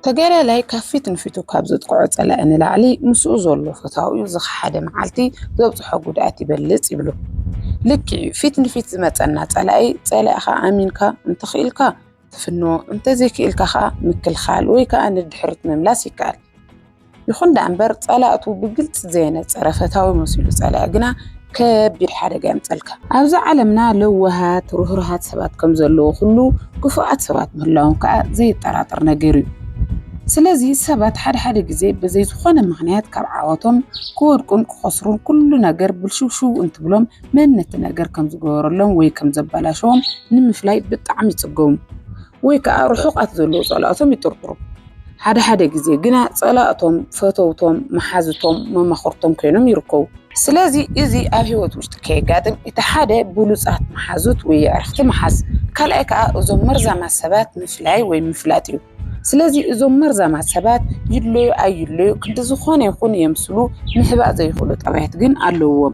ተጋዳላይ ካብ ፊት ንፊቱ ካብ ዘጥቅዖ ጸላኢ ንላዕሊ ምስኡ ዘሎ ፈታዊኡ ዝኸሓደ መዓልቲ ዘብጽሖ ጉድኣት ይበልጽ ይብሉ። ልክዕ እዩ፣ ፊት ንፊት ዝመጸና ጸላኢ ጸላኢኻ ኣሚንካ እንተኽኢልካ ትፍንዎ፣ እንተዘይክኢልካ ከኣ ምክልኻል ወይ ከኣ ንድሕሪት ምምላስ ይከኣል። ይኹን ደኣ እምበር ጸላእቱ ብግልጺ ዘየነጸረ ፈታዊ መሲሉ ጸላኢ ግና ከቢድ ሓደጋ የምጸልካ። ኣብዚ ዓለምና ለዋሃት፣ ርህሩሃት ሰባት ከም ዘለዉ ኩሉ ክፉኣት ሰባት ምህላዎም ከኣ ዘየጠራጥር ነገር እዩ። ስለዚ ሰባት ሓደ ሓደ ግዜ ብዘይ ዝኾነ ምኽንያት ካብ ዓወቶም ክወድቁን ክኸስሩን ኩሉ ነገር ብልሽውሽው እንትብሎም መን ነቲ ነገር ከም ዝገበረሎም ወይ ከም ዘበላሸዎም ንምፍላይ ብጣዕሚ ይጽገሙ ወይ ከኣ ርሑቓት ዘለዉ ጸላእቶም ይጥርጥሩ። ሓደ ሓደ ግዜ ግና ጸላእቶም ፈተውቶም፣ መሓዝቶም፣ መማኽርቶም ኮይኖም ይርከቡ። ስለዚ እዚ ኣብ ህይወት ውሽጢ ከየጋጥም እቲ ሓደ ብሉጻት መሓዙት ወይ የዕርኽቲ ምሓዝ፣ ካልኣይ ከኣ እዞም መርዛማት ሰባት ምፍላይ ወይ ምፍላጥ እዩ። ስለዚ እዞም መርዛማት ሰባት ይድለዩ ኣይድለዩ ክንዲ ዝኾነ ይኹን የምስሉ ምሕባእ ዘይኽእሉ ጠባያት ግን ኣለውዎም።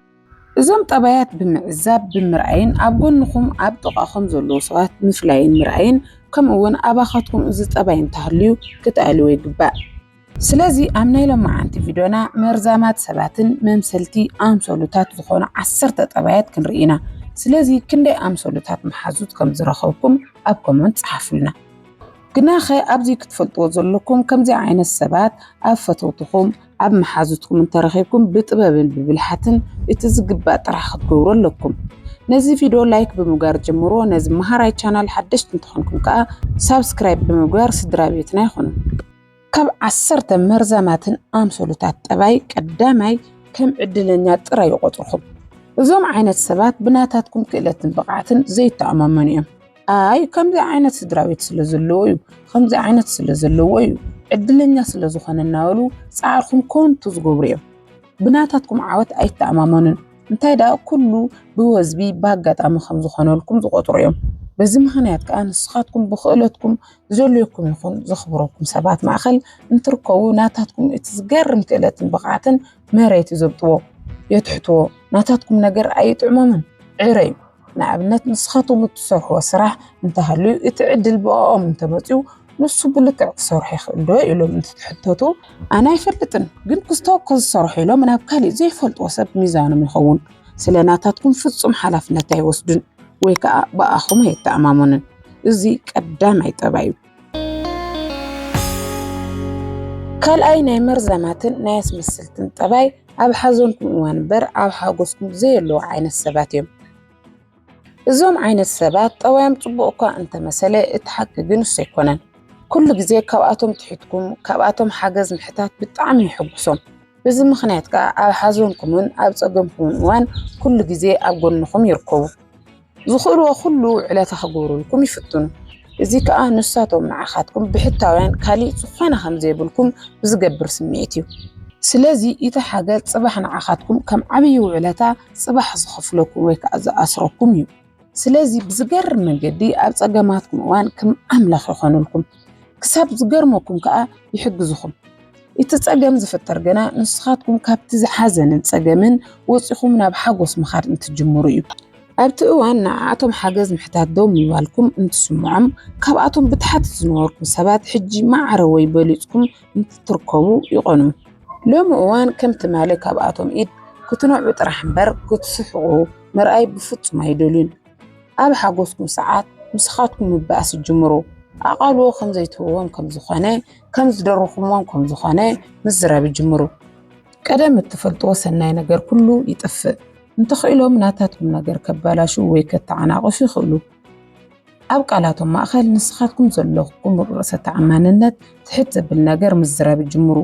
እዞም ጠባያት ብምዕዛብ ብምርኣይን ኣብ ጎንኹም ኣብ ጥቓኹም ዘለዉ ሰባት ምፍላይን ምርኣይን ከምኡ እውን ኣባኻትኩም እዚ ጠባይ እንተሃልዩ ክትኣልዎ ይግባእ። ስለዚ ኣብ ናይ ሎማዓንቲ ቪድዮና መርዛማት ሰባትን መምሰልቲ ኣምሰሉታት ዝኾኑ ዓሰርተ ጠባያት ክንርኢ ኢና። ስለዚ ክንደይ ኣምሰሉታት መሓዙት ከም ዝረኸብኩም ኣብ ኮመንት ጸሓፉልና። ግናኸ ኣብዚ ክትፈልጥዎ ዘለኩም ከምዚ ዓይነት ሰባት ኣብ ፈተውትኹም ኣብ መሓዙትኩም እንተረኺብኩም ብጥበብን ብብልሓትን እቲ ዝግባእ ጥራሕ ክትገብሩ ኣለኩም። ነዚ ቪድዮ ላይክ ብምግባር ጀምሮ። ነዚ መሃራይ ቻናል ሓደሽቲ እንተኾንኩም ከኣ ሳብስክራይብ ብምግባር ስድራ ቤትና ይኹኑ። ካብ ዓሰርተ መርዛማትን ኣምሰሉታት ጠባይ ቀዳማይ ከም ዕድለኛ ጥራይ ይቆጽርኹም። እዞም ዓይነት ሰባት ብናታትኩም ክእለትን ብቕዓትን ዘይተኣማመኑ እዮም። ኣይ ከምዚ ዓይነት ስድራ ቤት ስለ ዘለዎ እዩ፣ ከምዚ ዓይነት ስለ ዘለዎ እዩ፣ ዕድለኛ ስለ ዝኾነ እናበሉ ጻዕርኹም ኮንቱ ዝገብሩ እዮም። ብናታትኩም ዓወት ኣይተኣማመኑን። እንታይ ደኣ ኩሉ ብወዝቢ ብኣጋጣሚ ከም ዝኾነልኩም ዝቆጽሩ እዮም። በዚ ምኽንያት ከኣ ንስኻትኩም ብኽእለትኩም ዘልየኩም ይኹን ዘኽብረኩም ሰባት ማእኸል እንትርከቡ ናታትኩም እቲ ዝገርም ክእለትን ብቕዓትን መሬት እዩ ዘብጥዎ፣ የትሕትዎ። ናታትኩም ነገር ኣይጥዕሞምን፣ ዕረ እዩ። ንኣብነት ንስኻትኩም እትሰርሕዎ ስራሕ እንተሃልዩ እቲ ዕድል ብኣኦም እንተመፅዩ ንሱ ብልክዕ ክሰርሑ ይኽእል ዶ ኢሎም እንትትሕተቱ ኣነ ኣይፈልጥን፣ ግን ክስተወከ ዝሰርሑ ኢሎም ናብ ካሊእ ዘይፈልጥዎ ሰብ ሚዛኖም ይኸውን። ስለ ናታትኩም ፍጹም ሓላፍነት ኣይወስዱን ወይ ከዓ ብኣኹም ኣይተኣማመኑን። እዚ ቀዳማይ ጠባይ እዩ። ካልኣይ ናይ መርዛማትን ናይ ኣስመስልትን ጠባይ ኣብ ሓዘንኩም እዋን እምበር ኣብ ሓጎስኩም ዘየለዉ ዓይነት ሰባት እዮም። እዞም ዓይነት ሰባት ጠባዮም ጽቡቕ እኳ እንተመሰለ እቲ ሓቂ ግን እሱ ኣይኮነን። ኩሉ ግዜ ካብኣቶም ትሒትኩም ካብኣቶም ሓገዝ ምሕታት ብጣዕሚ የሐጉሶም። በዚ ምኽንያት ከኣ ኣብ ሓዘንኩምን ኣብ ጸገምኩምን እዋን ኩሉ ግዜ ኣብ ጎንኹም ይርከቡ። ዝኽእልዎ ኩሉ ውዕለታ ክገብሩልኩም ይፍትኑ። እዚ ከኣ ንሳቶም ንዓኻትኩም ብሕታውያን ካሊእ ዝኾነ ከም ዘይብልኩም ብዝገብር ስምዒት እዩ። ስለዚ እቲ ሓገዝ ጽባሕ ንዓኻትኩም ከም ዓብዪ ውዕለታ ጽባሕ ዝኸፍለኩም ወይ ከኣ ዝኣስረኩም እዩ። ስለዚ ብዝገርም መንገዲ ኣብ ጸገማትኩም እዋን ከም ኣምላኽ ይኾኑልኩም። ክሳብ ዝገርመኩም ከኣ ይሕግዝኹም። እቲ ጸገም ዝፍጠር ገና ንስኻትኩም ካብቲ ዝሓዘንን ጸገምን ወጺኹም ናብ ሓጎስ ምኻድ እንትትጅምሩ እዩ። ኣብቲ እዋን ንዓኣቶም ሓገዝ ምሕታት ደው ምባልኩም እንትስምዖም፣ ካብኣቶም ብታሕቲ ዝነበርኩም ሰባት ሕጂ ማዕረ ወይ በሊጽኩም እንትትርከቡ ይኾኑ። ሎሚ እዋን ከም ትማሊ ካብኣቶም ኢድ ክትነዕኡ ጥራሕ እምበር ክትስሕቑ ምርኣይ ብፍጹም ኣይደልዩን። ኣብ ሓጎስኩም ሰዓት ንስኻትኩም ምባኣስ ጅምሩ። ኣቓልቦ ከም ዘይትህብዎም ከም ዝኾነ፣ ከም ዝደረኹምዎም ከም ዝኾነ ምዝራብ ይጅምሩ። ቀደም እትፈልጥዎ ሰናይ ነገር ኩሉ ይጠፍእ። እንተኽኢሎም ናታትኩም ነገር ከባላሽው ወይ ከተዓናቕፉ ይኽእሉ። ኣብ ቃላቶም ማእኸል ንስኻትኩም ዘለኩም ርእሰ ተኣማንነት ትሕት ዘብል ነገር ምዝራብ ይጅምሩ።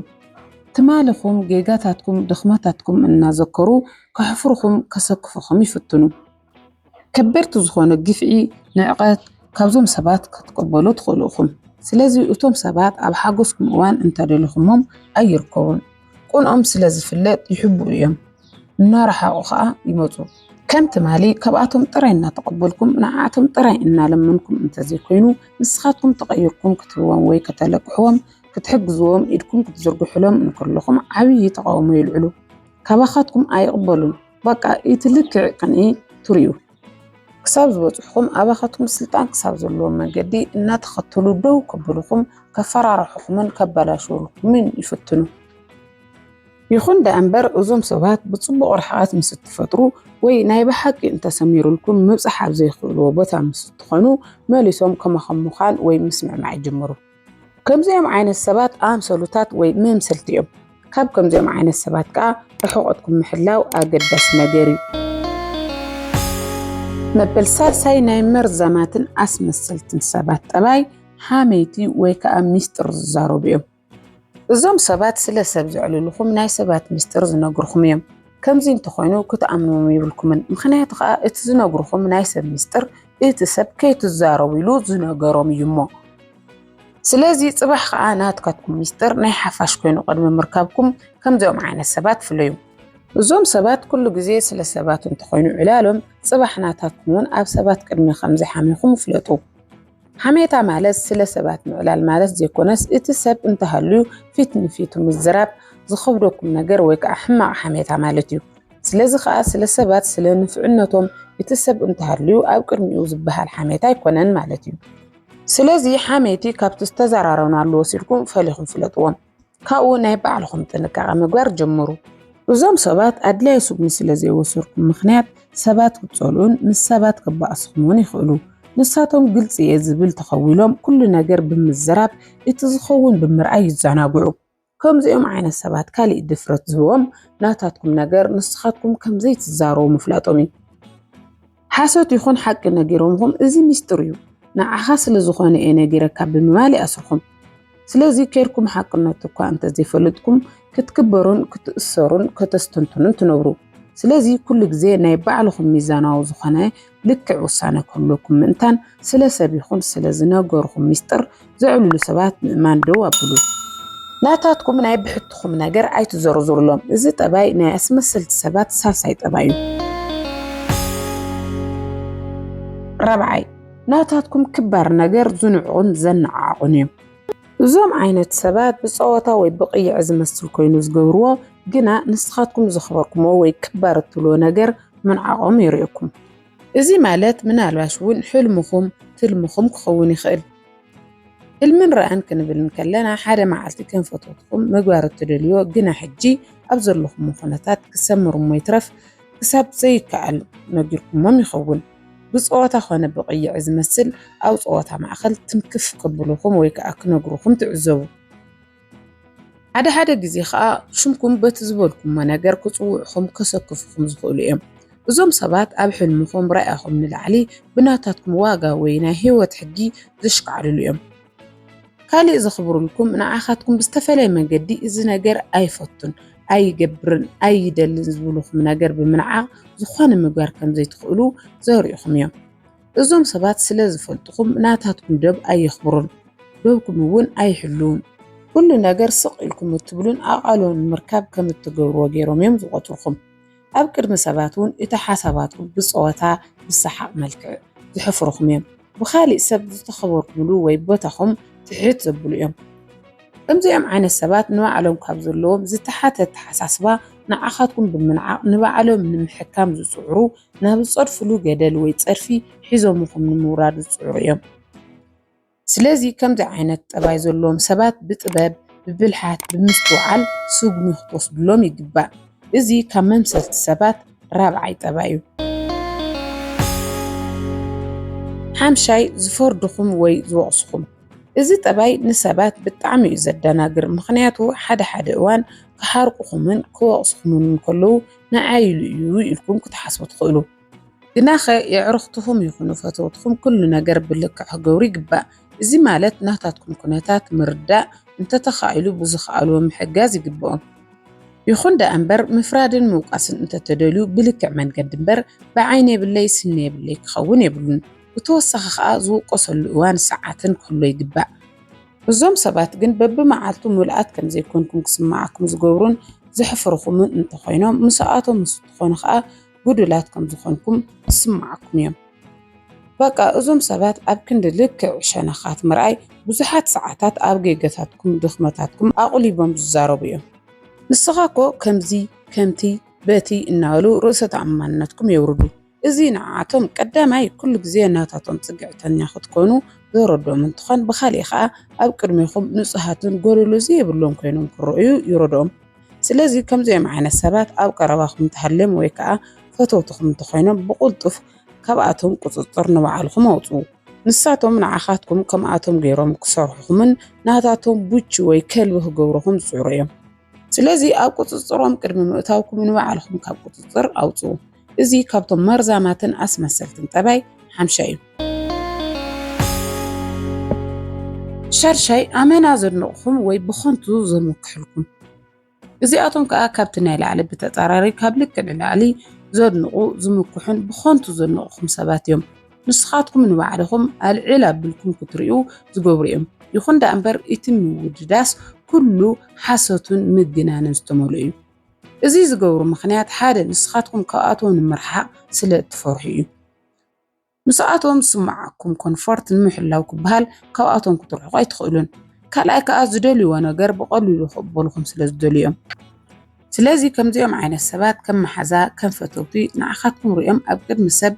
ትማልኹም፣ ጌጋታትኩም፣ ድኽመታትኩም እናዘከሩ ከሕፍርኹም፣ ከሰክፉኹም ይፍትኑ። ከበድቲ ዝኾነ ግፍዒ፣ ንዕቀት ካብዞም ሰባት ክትቅበሉ ትኽእሉ ኢኹም። ስለዚ እቶም ሰባት ኣብ ሓጎስኩም እዋን እንተደሊኹሞም ኣይርከቡን። ቅንኦም ስለ ዝፍለጥ ይሕብኡ እዮም። እናረሓቑ ኸኣ ይመጹ። ከም ትማሊ ካብኣቶም ጥራይ እናተቐበልኩም፣ ንዓኣቶም ጥራይ እናለመንኩም እንተዘይኮይኑ፣ ንስኻትኩም ተቐይርኩም ክትህብዎም ወይ ከተለቅሕዎም፣ ክትሕግዝዎም ኢድኩም ክትዝርግሑሎም እንከለኹም ዓብዪ ተቓውሞ የልዕሉ። ካባኻትኩም ኣይቕበሉን። በቃ እቲ ልክዕ ቅንኢ ትርእዩ። ክሳብ ዝበጽሑኹም፣ ኣባኻትኩም ስልጣን ክሳብ ዘለዎም መገዲ እናተኸተሉ ደው ከብሉኹም፣ ከፈራርሑኹምን ከባላሽውልኩምን ይፍትኑ። ይኹን ደኣ እምበር፣ እዞም ሰባት ብጽቡቕ ርሕቐት ምስ እትፈጥሩ ወይ ናይ ብሓቂ እንተሰሚሩልኩም ምብጻሕ ኣብ ዘይክእልዎ ቦታ ምስ እትኾኑ፣ መሊሶም ከማኹም ምዃን ወይ ምስምዕማዕ ይጅምሩ። ከምዚኦም ዓይነት ሰባት ኣምሰሉታት ወይ መምሰልቲ እዮም። ካብ ከምዚኦም ዓይነት ሰባት ከኣ ርሕቐትኩም ምሕላው ኣገዳሲ ነገር እዩ። መበል ሳልሳይ ናይ መርዛማትን ኣስመሰልትን ሰባት ጠባይ፣ ሓመይቲ ወይ ከኣ ሚስጥር ዝዛረቡ እዮም። እዞም ሰባት ስለ ሰብ ዘዕልሉኹም ናይ ሰባት ሚስጥር ዝነግርኹም እዮም። ከምዚ እንተኾይኑ ክትኣምንዎም የብልኩምን። ምኽንያቱ ከኣ እቲ ዝነግርኹም ናይ ሰብ ሚስጥር እቲ ሰብ ከይትዛረቡ ኢሉ ዝነገሮም እዩ እሞ። ስለዚ ጽባሕ ከኣ ናትካትኩም ሚስጥር ናይ ሓፋሽ ኮይኑ ቅድሚ ምርካብኩም ከምዚኦም ዓይነት ሰባት ፍለዩ። እዞም ሰባት ኩሉ ግዜ ስለ ሰባት እንተኾይኑ ዕላሎም፣ ጽባሕ ናታትኩም እውን ኣብ ሰባት ቅድሚ ከም ዝሓሜኹም ፍለጡ። ሓሜታ ማለት ስለ ሰባት ምዕላል ማለት ዘይኮነስ፣ እቲ ሰብ እንተሃልዩ ፊት ንፊቱ ምዝራብ ዝኸብደኩም ነገር ወይ ከኣ ሕማቕ ሓሜታ ማለት እዩ። ስለዚ ከኣ ስለ ሰባት፣ ስለ ንፍዕነቶም እቲ ሰብ እንተሃልዩ ኣብ ቅድሚኡ ዝበሃል ሓሜታ ኣይኮነን ማለት እዩ። ስለዚ ሓሜቲ ካብቲ ዝተዘራረብናሉ ወሲድኩም ፈሊኹም ፍለጥዎም። ካብኡ ናይ ባዕልኹም ጥንቃቐ ምግባር ጀምሩ። እዞም ሰባት ኣድላዪ ስጉሚ ስለ ዘይወሰድኩም ምኽንያት ሰባት ክትጸልኡን ምስ ሰባት ከባእስኹም እውን ይኽእሉ። ንሳቶም ግልጺ እየ ዝብል ተኸዊሎም ኩሉ ነገር ብምዝራብ እቲ ዝኸውን ብምርኣይ ይዘናግዑ። ከምዚኦም ዓይነት ሰባት ካሊእ ድፍረት ዝህቦም ናታትኩም ነገር ንስኻትኩም ከም ዘይትዛረቡ ምፍላጦም እዩ። ሓሶት ይኹን ሓቂ ነጊሮምኹም፣ እዚ ሚስጥር እዩ፣ ንዓኻ ስለ ዝኾነ እየ ነጊረካ ብምባል ይኣስርኹም። ስለዚ ኬድኩም ሓቅነቱ እኳ እንተዘይፈለጥኩም ክትክበሩን ክትእሰሩን ከተስተንትኑን ትነብሩ። ስለዚ ኩሉ ግዜ ናይ ባዕልኹም ሚዛናዊ ዝኾነ ልክዕ ውሳነ ክህልወኩም ምእንታን ስለ ሰብ ይኹን ስለ ዝነገርኹም ሚስጥር ዘዕልሉ ሰባት ምእማን ደው ኣብሉ። ናታትኩም ናይ ብሕትኹም ነገር ኣይትዘርዝሩሎም። እዚ ጠባይ ናይ ኣስመሰልቲ ሰባት ሳልሳይ ጠባይ እዩ። ራብዓይ፣ ናታትኩም ክባር ነገር ዝንዕቑን ዘነዓቑን እዮም። እዞም ዓይነት ሰባት ብጸወታ ወይ ብቕይዕ ዝመስል ኮይኑ ዝገብርዎ፣ ግና ንስኻትኩም ዘኽበርኩሞ ወይ ክባር እትብልዎ ነገር ምንዓቖም የርእየኩም። እዚ ማለት ምናልባሽ እውን ሕልምኹም ትልምኹም ክኸውን ይኽእል። ህልምን ራእን ክንብል እንከለና፣ ሓደ መዓልቲ ከም ፈተውትኹም ምግባር እትደልዮ፣ ግና ሕጂ ኣብ ዘለኹሞ ኩነታት ክሰምር እሞ ይትረፍ ክሳብ ዘይከኣል ነጊርኩሞም ይኸውን። ብጸወታ ኾነ ብቕይዕ ዝመስል ኣብ ጸወታ ማእኸል ትንክፍ ክብሉኹም ወይ ከኣ ክነግሩኹም ትዕዘቡ። ሓደ ሓደ ግዜ ኸኣ ሽምኩም በቲ ዝበልኩሞ ነገር ክጽውዑኹም ከሰክፉኹም ዝኽእሉ እዮም። እዞም ሰባት ኣብ ሕልምኹም ራእያኹም ንላዕሊ ብናታትኩም ዋጋ ወይ ናይ ህይወት ሕጊ ዘሽካዕልሉ እዮም። ካሊእ ዘኽብሩልኩም ንዓኻትኩም ብዝተፈለየ መገዲ እዚ ነገር ኣይፈቱን፣ ኣይገብርን፣ ኣይደልን ዝብሉኹም ነገር ብምንዓቕ ዝኾነ ምግባር ከም ዘይትኽእሉ ዘርእኹም እዮም። እዞም ሰባት ስለ ዝፈልጡኹም ናታትኩም ደብ ኣየኽብሩን፣ ደብኩም እውን ኣይሕልውን። ኩሉ ነገር ስቕ ኢልኩም እትብሉን ኣቓልቦ ንምርካብ ከም እትገብርዎ ገይሮም እዮም ዝቖጽሩኹም። ኣብ ቅድሚ ሰባት እውን እቲ ሓሳባትኩም ብጸወታ፣ ብሰሓቕ መልክዕ ዝሕፍሩኹም እዮም። ብኻሊእ ሰብ ዝተኸበርኩምሉ ወይ ቦታኹም ትሕት ዘብሉ እዮም። ከምዚኦም ዓይነት ሰባት ንባዕሎም ካብ ዘለዎም ዝተሓተ ኣተሓሳስባ ንዓኻትኩም ብምንዓቕ ንባዕሎም ንምሕካም ዝጽዕሩ፣ ናብ ዝጸድፍሉ ገደል ወይ ጸድፊ ሒዞምኹም ንምውራድ ዝጽዕሩ እዮም። ስለዚ ከምዚ ዓይነት ጠባይ ዘለዎም ሰባት ብጥበብ፣ ብብልሓት፣ ብምስትውዓል ስጉሚ ክትወስድሎም ይግባእ። እዚ ካብ መምሰልቲ ሰባት ራብዓይ ጠባይ እዩ። ሓምሻይ፣ ዝፈርድኹም ወይ ዝወቕስኹም። እዚ ጠባይ ንሰባት ብጣዕሚ እዩ ዘደናግር፣ ምኽንያቱ ሓደ ሓደ እዋን ክሓርቁኹምን ክወቕስኹምን እንከለዉ ንዓይ ኢሉ እዩ ኢልኩም ክትሓስቡ ትኽእሉ። ግናኸ የዕሩኽትኹም ይኹኑ ፈተውትኹም ኩሉ ነገር ብልክዕ ክገብሩ ይግባእ። እዚ ማለት ናታትኩም ኩነታት ምርዳእ፣ እንተተኻኢሉ ብዝኸኣልዎ ምሕጋዝ ይግብኦም። ይኹን ደኣ እምበር ምፍራድን ምውቃስን እንተተደልዩ ብልክዕ መንገዲ እምበር ብዓይኒ የብለይ ስኒ የብለይ ክኸውን የብሉን። ብተወሳኺ ኸኣ ዝውቀሰሉ እዋን ሰዓትን ክህሎ ይግባእ። እዞም ሰባት ግን በብመዓልቱ ምሉኣት ከም ዘይኮንኩም ክስምዓኩም ዝገብሩን ዘሕፍሩኹምን እንተኾይኖም ምስኣቶም ምስ እትኾኑ ኸኣ ጉዱላት ከም ዝኾንኩም ክስምዓኩም እዮም። በቃ እዞም ሰባት ኣብ ክንዲ ልክዕ ሸነኻት ምርኣይ ብዙሓት ሰዓታት ኣብ ጌጋታትኩም ድኽመታትኩም ኣቑሊቦም ዝዛረቡ እዮም። ንስኻ እኮ ከምዚ ከምቲ በቲ እናበሉ ርእሰ ተኣማንነትኩም የውርዱ። እዚ ንዓቶም ቀዳማይ ኩሉ ግዜ ናታቶም ጽግዕተኛ ክትኮኑ ዘረድኦም እንትኾን፣ ብኻልእ ኸኣ ኣብ ቅድሜኹም ንጹሃትን ጎደሎ ዘየብሎም ኮይኖም ክረኣዩ ይረድኦም። ስለዚ ከምዚኦም ዓይነት ሰባት ኣብ ቀረባኹም እንተሃልዮም ወይ ከኣ ፈተውትኹም እንተኾይኖም ብቕልጡፍ ካብኣቶም ቁጽጽር ንባዕልኹም ኣውጽኡ። ንሳቶም ንዓኻትኩም ከምኣቶም ገይሮም ክሰርሑኹምን ናታቶም ቡቺ ወይ ከልቢ ክገብሩኹም ዝጽዕሩ እዮም። ስለዚ ኣብ ቁጽጽሮም ቅድሚ ምእታውኩም ንባዕልኹም ካብ ቁጽጽር ኣውጽኡ። እዚ ካብቶም መርዛማትን ኣስመሰልትን ጠባይ ሓምሻይ እዩ። ሻድሻይ፣ ኣመና ዘድንቕኹም ወይ ብኸንቱ ዘምክሕልኩም። እዚኣቶም ከኣ ካብቲ ናይ ላዕሊ ብተጻራሪ ካብ ልክዕ ንላዕሊ ዘድንቑ፣ ዝምክሑን ብኸንቱ ዘድንቕኹም ሰባት እዮም። ንስኻትኩም ንባዕልኹም ኣልዕል ኣቢልኩም ክትርእዩ ዝገብሩ እዮም። ይኹን ደኣ እምበር እቲ ምውድዳስ ኩሉ ሓሶትን ምግናንን ዝተመልኦ እዩ። እዚ ዝገብሩ ምኽንያት ሓደ ንስኻትኩም ካብኣቶም ንምርሓቕ ስለ እትፈርሑ እዩ። ምስኣቶም ዝስምዓኩም ኮንፎርት ንምሕላው ክበሃል ካብኣቶም ክትርሕቑ ኣይትኽእሉን። ካልኣይ ከኣ ዝደልይዎ ነገር ብቐሊሉ ክቕበሉኹም ስለ ዝደልዩ እዮም። ስለዚ ከምዚኦም ዓይነት ሰባት ከም መሓዛ፣ ከም ፈተውቲ ንዓኻትኩም ሪኦም ኣብ ቅድሚ ሰብ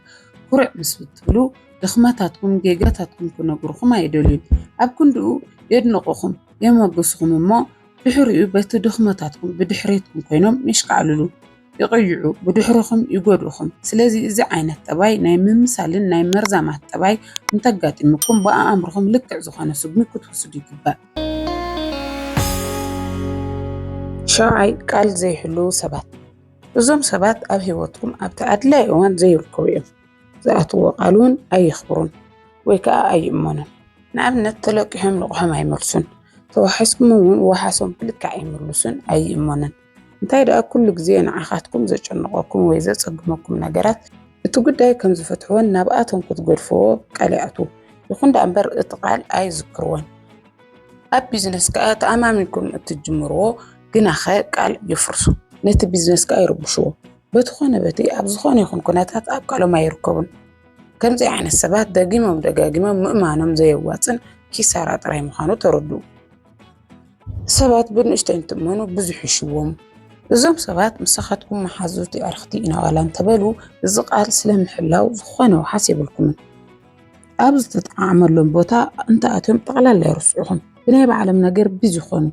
ኩርዕ ምስ እትብሉ ድኽመታትኩም፣ ጌጋታትኩም ክነግሩኹም ኣይደልዩን። ኣብ ክንድኡ የድንቑኹም፣ የመግሱኹም እሞ ድሕሪኡ በቲ ድኽመታትኩም ብድሕሬትኩም ኮይኖም የሽካዕልሉ፣ ይቕይዑ፣ ብድሕሪኹም ይጎድኡኹም። ስለዚ እዚ ዓይነት ጠባይ ናይ ምምሳልን ናይ መርዛማት ጠባይ እንተጋጢሙኩም ብኣእምሮኹም ልክዕ ዝኾነ ስጉሚ ክትወስዱ ይግባእ። ሻውዓይ፣ ቃል ዘይሕልዉ ሰባት። እዞም ሰባት ኣብ ህይወትኩም ኣብቲ ኣድላዪ እዋን ዘይርከቡ እዮም። ዝኣትዎ ቃል እውን ኣየኽብሩን ወይ ከኣ ኣይእመኑን። ንኣብነት፣ ተለቂሖም ልቕሖም ኣይመልሱን። ተዋሒስኩም እውን ዋሓሶም ብልክዕ ኣይምልሱን፣ ኣይእመኑን። እንታይ ደኣ ኩሉ ግዜ ንዓኻትኩም ዘጨንቐኩም ወይ ዘጸግመኩም ነገራት፣ እቲ ጉዳይ ከም ዝፈትሕዎን ናብኣቶም ክትገድፍዎ ቃል ይኣትዉ። ይኹን ደኣ እምበር እቲ ቃል ኣይዝክርዎን። ኣብ ቢዝነስ ከኣ ተኣማሚንኩም እትጅምርዎ ግናኸ ቃል የፍርሱ። ነቲ ቢዝነስ ከኣ ይርብሽዎ። በቲ ኾነ በቲ ኣብ ዝኾነ ይኹን ኩነታት ኣብ ቃሎም ኣይርከቡን። ከምዚ ዓይነት ሰባት ደጊሞም ደጋጊሞም ምእማኖም ዘየዋጽን ኪሳራ ጥራይ ምዃኑ ተረድኡ። ሰባት ብንእሽተይ እንትእመኑ ብዙሕ ይሽዎም። እዞም ሰባት ምሳኻትኩም መሓዙት የዕርኽቲ ኢና ዋላ እንተበሉ፣ እዚ ቃል ስለ ምሕላው ዝኾነ ውሓስ የብልኩምን። ኣብ ዝተጠዓመሎም ቦታ እንተኣትዮም ጠቕላላ ይርስዑኹም። ብናይ ባዕሎም ነገር ቢዚ ይኾኑ።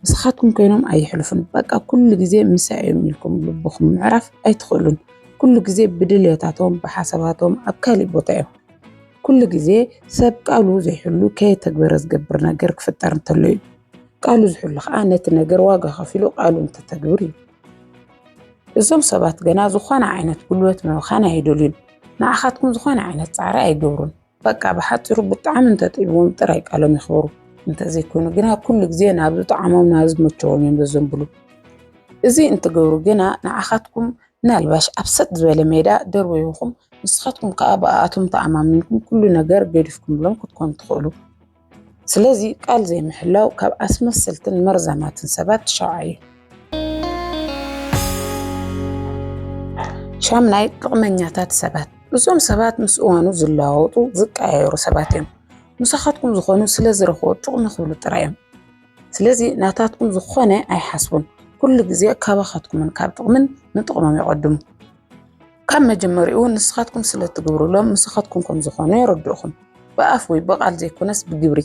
ንስኻትኩም ኮይኖም ኣይሕልፉን። በቃ ኩሉ ግዜ ምሳይ እዮም ኢልኩም ልብኹም ምዕራፍ ኣይትኽእሉን። ኩሉ ግዜ ብድልየታቶም፣ ብሓሳባቶም ኣብ ካሊእ ቦታ እዮም። ኩሉ ግዜ ሰብ ቃሉ ዘይሕሉ ከየተግበረ ዝገብር ነገር ክፍጠር እንተሎ እዩ። ቃሉ ዝሕሉ ኸኣ ነቲ ነገር ዋጋ ከፊሉ ቃሉ እንተተግብር እዩ። እዞም ሰባት ገና ዝኾነ ዓይነት ጉልበት ምብኻን ኣይደልዩን። ንዓኻትኩም ዝኾነ ዓይነት ጻዕሪ ኣይገብሩን። በቃ ብሓጺሩ ብጣዕሚ እንተጥዒምዎም ጥራይ ቃሎም የኽብሩ። እንተዘይኮይኑ ግና ኩሉ ግዜ ናብ ዝጠዓሞም ናብ ዝመቸዎም እዮም ዘዘንብሉ። እዚ እንትገብሩ ግና ንዓኻትኩም ምናልባሽ ኣብ ሰጥ ዝበለ ሜዳ ደርበይኹም፣ ንስኻትኩም ከኣ ብኣኣቶም ተኣማሚንኩም ኩሉ ነገር ገዲፍኩምሎም ክትኮኑ ትኽእሉ። ስለዚ ቃል ዘይምሕላው ካብ ኣስመሰልትን መርዛማትን ሰባት ሻውዓይ እዩ። ሻምናይ፣ ጥቕመኛታት ሰባት። እዞም ሰባት ምስ እዋኑ ዝለዋወጡ፣ ዝቀያየሩ ሰባት እዮም። ምሳኻትኩም ዝኾኑ ስለ ዝረኽቦ ጥቕሚ ክብሉ ጥራይ እዮም። ስለዚ ናታትኩም ዝኾነ ኣይሓስቡን። ኩሉ ግዜ ካባኻትኩምን ካብ ጥቕምን ንጥቕሞም ይቐድሙ። ካብ መጀመሪኡ ንስኻትኩም ስለ ትግብሩሎም ምሳኻትኩም ከም ዝኾኑ የረድኡኹም። ብኣፍ ወይ ብቓል ዘይኮነስ ብግብሪ።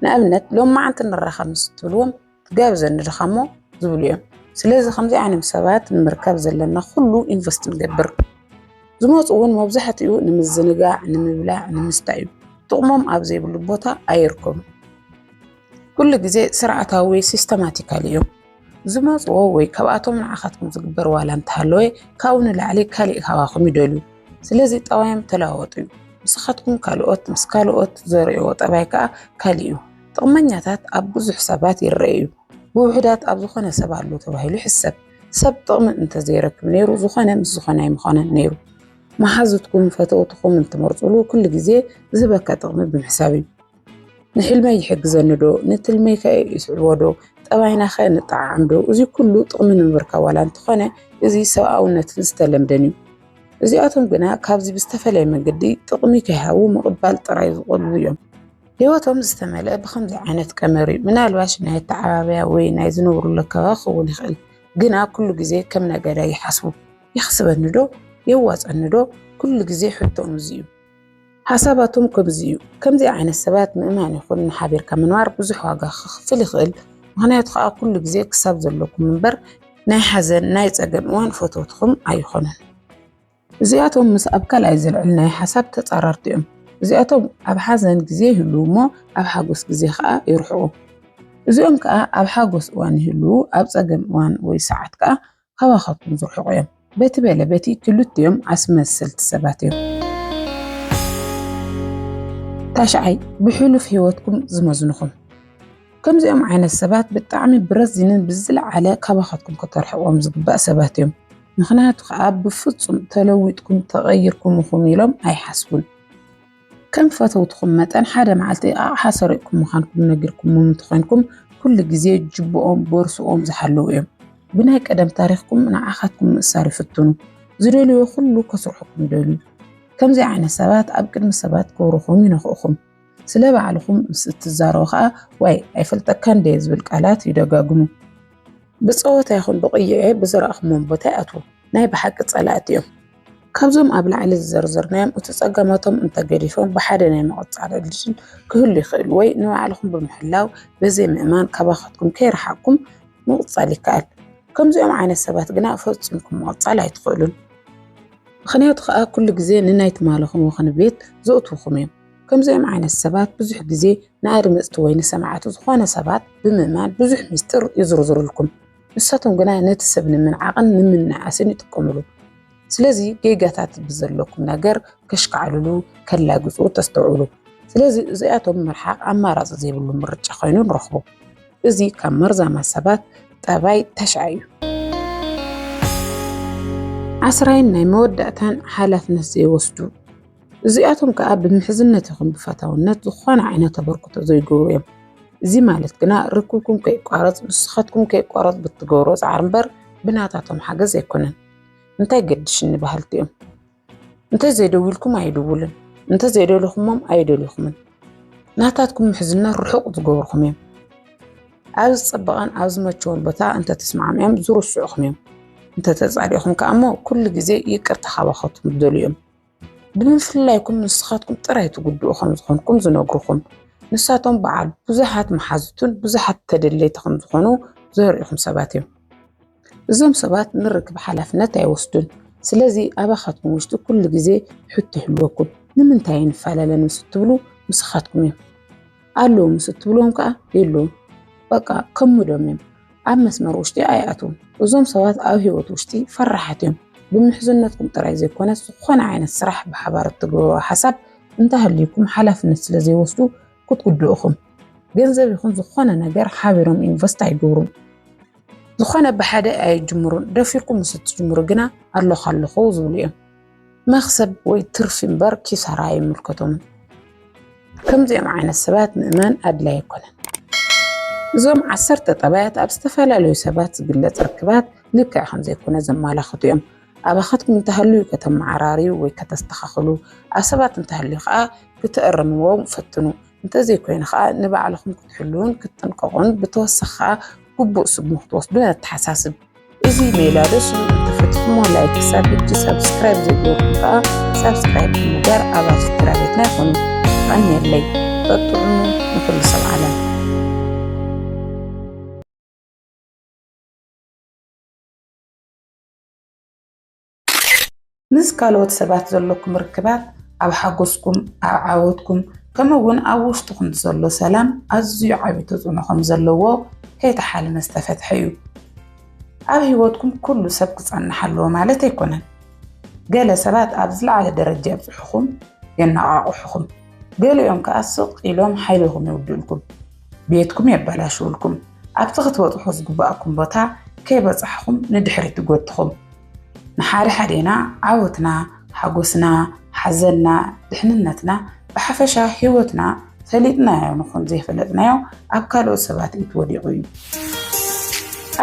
ንኣብነት፣ ሎማዓንቲ ንራኸብ ምስ እትብልዎም፣ "ትጋብዘኒ ዲኻ እሞ?" ዝብሉ እዮም። ስለዚ ከምዚ ዓይነት ሰባት ንምርካብ ዘለና ኩሉ ኢንቨስት ንገብር። ዝመጹ እውን መብዛሕትኡ ንምዝንጋዕ፣ ንምብላዕ፣ ንምስታይ እዩ። ጥቕሞም ኣብ ዘይብሉ ቦታ ኣይርከቡን። ኩሉ ግዜ ስርዓታዊ ወይ ሲስተማቲካል እዮም። ዝመጽዎ ወይ ካብኣቶም ንዓኻትኩም ዝግበር ዋላ እንተሃለወ፣ ካብኡ ንላዕሊ ካሊእ ካባኹም ይደልዩ። ስለዚ ጠባዮም ተለዋወጡ እዩ። ንስኻትኩም ካልኦት ምስ ካልኦት ዘርእይዎ ጠባይ ከኣ ካሊእ እዩ። ጥቕመኛታት ኣብ ብዙሕ ሰባት ይረኣዩ። ብውሑዳት ኣብ ዝኾነ ሰብ ኣሎ ተባሂሉ ይሕሰብ። ሰብ ጥቕሚ እንተዘይረክብ ነይሩ፣ ዝኾነ ምስ ዝኾነ ኣይምኾነን ነይሩ። መሓዙትኩም፣ ፈተውትኹም እንትመርጹሉ ኩሉ ግዜ ዝህበካ ጥቕሚ ብምሕሳብ እዩ። ንሕልመይ ይሕግዘኒ ዶ? ንትልመይ ከ ይስዕቦ ዶ? ጠባይና ከ ንጠዓዓም ዶ? እዚ ኩሉ ጥቕሚ ንምርካብ ዋላ እንተኾነ፣ እዚ ሰብኣውነትን ዝተለምደን እዩ። እዚኣቶም ግና ካብዚ ብዝተፈለየ መንገዲ ጥቕሚ ከይሃቡ ምቕባል ጥራይ ዝቐልቡ እዮም። ህይወቶም ዝተመልአ ብኸምዚ ዓይነት ቀመር እዩ። ምናልባሽ ናይ ኣተዓባብያ ወይ ናይ ዝነብሩሉ ኣከባቢ ክኸውን ይኽእል፣ ግና ኩሉ ግዜ ከም ነጋዳይ ይሓስቡ። የኽስበኒ ዶ? የዋጸኒ ዶ? ኩሉ ግዜ ሕቶኦም እዚ እዩ። ሓሳባቶም ከምዚ እዩ። ከምዚ ዓይነት ሰባት ምእማን ይኹን ንሓቢርካ ምንባር ብዙሕ ዋጋ ከኽፍል ይኽእል። ምኽንያቱ ከዓ ኩሉ ግዜ ክሳብ ዘለኩም እምበር ናይ ሓዘን ናይ ጸገም እዋን ፈተውትኹም ኣይኾኑን። እዚኣቶም ምስ ኣብ ካልኣይ ዝልዕል ናይ ሓሳብ ተጻራርቲ እዮም። እዚኣቶም ኣብ ሓዘን ግዜ ይህልዉ እሞ ኣብ ሓጎስ ግዜ ከዓ ይርሕቑ። እዚኦም ከዓ ኣብ ሓጎስ እዋን ይህልዉ፣ ኣብ ጸገም እዋን ወይ ሰዓት ከዓ ካባኻትኩም ዝርሕቑ እዮም። በቲ በለ በቲ ክልቲኦም ኣስመሰልቲ ሰባት እዮም። ታሽዓይ፣ ብሕሉፍ ህይወትኩም ዝመዝንኹም። ከምዚኦም ዓይነት ሰባት ብጣዕሚ ብረዚንን ብዝለዓለ ካባኻትኩም ከተርሕቖም ዝግባእ ሰባት እዮም። ምኽንያቱ ከዓ ብፍጹም ተለዊጥኩም ተቐይርኩም ኢኹም ኢሎም ኣይሓስቡን። ከም ፈተውትኹም መጠን ሓደ መዓልቲ ኣቕሓ ሰሪቕኩም ምዃንኩም ነጊርኩሞም እንተኾይንኩም ኩሉ ግዜ ጅብኦም ቦርስኦም ዝሓለዉ እዮም። ብናይ ቀደም ታሪኽኩም ንዓኻትኩም ምእሳር ይፍትኑ። ዝደልዮ ኩሉ ከስርሑኩም ይደልዩ። ከምዚ ዓይነት ሰባት ኣብ ቅድሚ ሰባት ክብርኹም ይነኽእኹም። ስለ ባዕልኹም ምስ እትዛረቡ ኸኣ ዋይ ኣይፈልጠካን ድየ ዝብል ቃላት ይደጋግሙ። ብጸወታ ይኹን ብቕይዔ ብዝረኣኹምዎም ቦታ ይኣትዉ። ናይ ብሓቂ ጸላእቲ እዮም። ካብዞም ኣብ ላዕሊ ዝዘርዘርናዮም እቲ ጸገማቶም እንተገዲፎም ብሓደ ናይ ምቕጻል ዕድል ክህሉ ይኽእል ወይ ንባዕልኹም ብምሕላው ብዘይ ምእማን ካባኻትኩም ከይረሓቕኩም ምቕጻል ይከኣል። ከምዚኦም ዓይነት ሰባት ግና ፈጺምኩም ምቕጻል ኣይትኽእሉን። ምኽንያቱ ኸኣ ኩሉ ግዜ ንናይ ትማልኹም ወኽኒ ቤት ዘእትውኹም እዮም። ከምዚኦም ዓይነት ሰባት ብዙሕ ግዜ ንኣድመጽቲ ወይ ንሰማዕቲ ዝኾነ ሰባት ብምእማን ብዙሕ ሚስጥር ይዝርዝሩልኩም። ንሳቶም ግና ነቲ ሰብ ንምንዓቕን ንምንእኣስን ይጥቀምሉ። ስለዚ ጌጋታት ብዘለኩም ነገር ከሽካዕልሉ ከላግጹ ተስተውዕሉ። ስለዚ እዚኣቶም ምርሓቕ ኣማራጺ ዘይብሉ ምርጫ ኮይኑ ንረኽቦ። እዚ ካብ መርዛማት ሰባት ጠባይ ተሽዓ እዩ። ዓስራይን ናይ መወዳእታን ሓላፍነት ዘይወስዱ። እዚኣቶም ከኣ ብምሕዝነት ይኹን ብፈታውነት ዝኾነ ዓይነት ተበርክቶ ዘይገብሩ እዮም። እዚ ማለት ግና ርክብኩም ከይቋረጽ ንስኻትኩም ከይቋረጽ ብትገብሮ ጻዕሪ እምበር ብናታቶም ሓገዝ ኣይኮነን። እንታይ ገድሽኒ በሃልቲ እዮም። እንተ ዘይደዊልኩም ኣይድውልን፣ እንተ ዘይደለኹሞም ኣይደልኹምን። ናታትኩም ምሕዝነት ርሑቕ ዝገብርኹም እዮም። ኣብ ዝጸበቐን ኣብ ዝመቸወን ቦታ እንተ ተስማዕሚዖም ዝርስዑኹም እዮም። እንተ ተጻሊእኹም ከኣ እሞ ኩሉ ግዜ ይቅርታ ካባኻትኩም ዝደልዩ እዮም። ብምፍልላይኩም ንስኻትኩም ጥራይ ትጉድኡ ከም ዝኾንኩም ዝነግሩኹም። ንሳቶም በዓል ብዙሓት መሓዙትን ብዙሓት ተደለይቲ ከም ዝኾኑ ዘርእኹም ሰባት እዮም። እዞም ሰባት ንርክብ ሓላፍነት ኣይወስዱን። ስለዚ ኣባኻትኩም ውሽጢ ኩሉ ግዜ ሕቶ ይህልወኩም። ንምንታይ ንፈላለ ምስ እትብሉ ምስኻትኩም እዮም። ኣለዉ ምስ እትብልዎም ከኣ የለዉን። በቃ ከሙዶም እዮም። ኣብ መስመር ውሽጢ ኣይኣትዉን። እዞም ሰባት ኣብ ህይወት ውሽጢ ፈራሓት እዮም። ብምሕዝነትኩም ጥራይ ዘይኮነስ ዝኾነ ዓይነት ስራሕ ብሓባር እትገብርዎ ሓሳብ እንተሃልዩኩም ሓላፍነት ስለ ዘይወስዱ ክትጉድኡ ኢኹም። ገንዘብ ይኹን ዝኾነ ነገር ሓቢሮም ኢንቨስት ኣይገብሩን። ዝኾነ ብሓደ ኣይጅምሩን። ደፊርኩም ምስ እትጅምሩ ግና ኣለኹ ኣለኹ ዝብሉ እዮም። መኽሰብ ወይ ትርፊ እምበር ኪሳራ ኣይምልከቶምን። ከምዚኦም ዓይነት ሰባት ምእማን ኣድላይ ኣይኮነን። እዞም ዓሰርተ ጠባያት ኣብ ዝተፈላለዩ ሰባት ዝግለጽ ርክባት ልክዕ ከም ዘይኮነ ዘመላኽቱ እዮም። ኣባኻትኩም እንተሃልዩ ከተመዓራርዩ ወይ ከተስተኻኽሉ፣ ኣብ ሰባት እንተሃልዩ ኸኣ ክትእርምዎም ፈትኑ። እንተዘይኮይኑ ኸኣ ንባዕልኹም ክትሕልዉን ክትጥንቀቑን ብተወሳኺ ኸኣ ግቡእ ስጉሚ ክትወስዱ ነተሓሳስብ። እዚ ሜላ ደስ ኢሉ እንተፈቲኹሞ ላይክ፣ ክሳብ ሕጂ ሳብስክራይብ ዘይገበርኩም ከኣ ሳብስክራይብ ብምግባር ኣባል ስድራ ቤትና ይኹኑ። የቐንየለይ። ጥዑም ንኹሉ ሰብ ዓለም። ምስ ካልኦት ሰባት ዘለኩም ርክባት ኣብ ሓጎስኩም፣ ኣብ ዓወትኩም፣ ከምኡ እውን ኣብ ውሽጥኹም ዘሎ ሰላም ኣዝዩ ዓቢ ተጽዕኖ ከም ዘለዎ ከይተሓልመ ዝተፈትሐ እዩ። ኣብ ህይወትኩም ኩሉ ሰብ ክጸንሕ ኣለዎ ማለት ኣይኮነን። ገለ ሰባት ኣብ ዝለዓለ ደረጃ የብጽሑኹም፣ የነቓቕሑኹም። ገሊኦም ከኣ ስቕ ኢሎም ሓይልኹም የውድኡልኩም፣ ቤትኩም የበላሽውልኩም፣ ኣብቲ ክትበጽሑ ዝግባኣኩም ቦታ ከይበጻሕኹም ንድሕሪት ይጎትኹም። ንሓደ ሓዴና ዓወትና፣ ሓጎስና፣ ሓዘንና፣ ድሕንነትና፣ ብሓፈሻ ህይወትና ፈሊጥናዮ ንኹን ዘይፈለጥናዮ ኣብ ካልኦት ሰባት ኢድ ወዲቑ እዩ።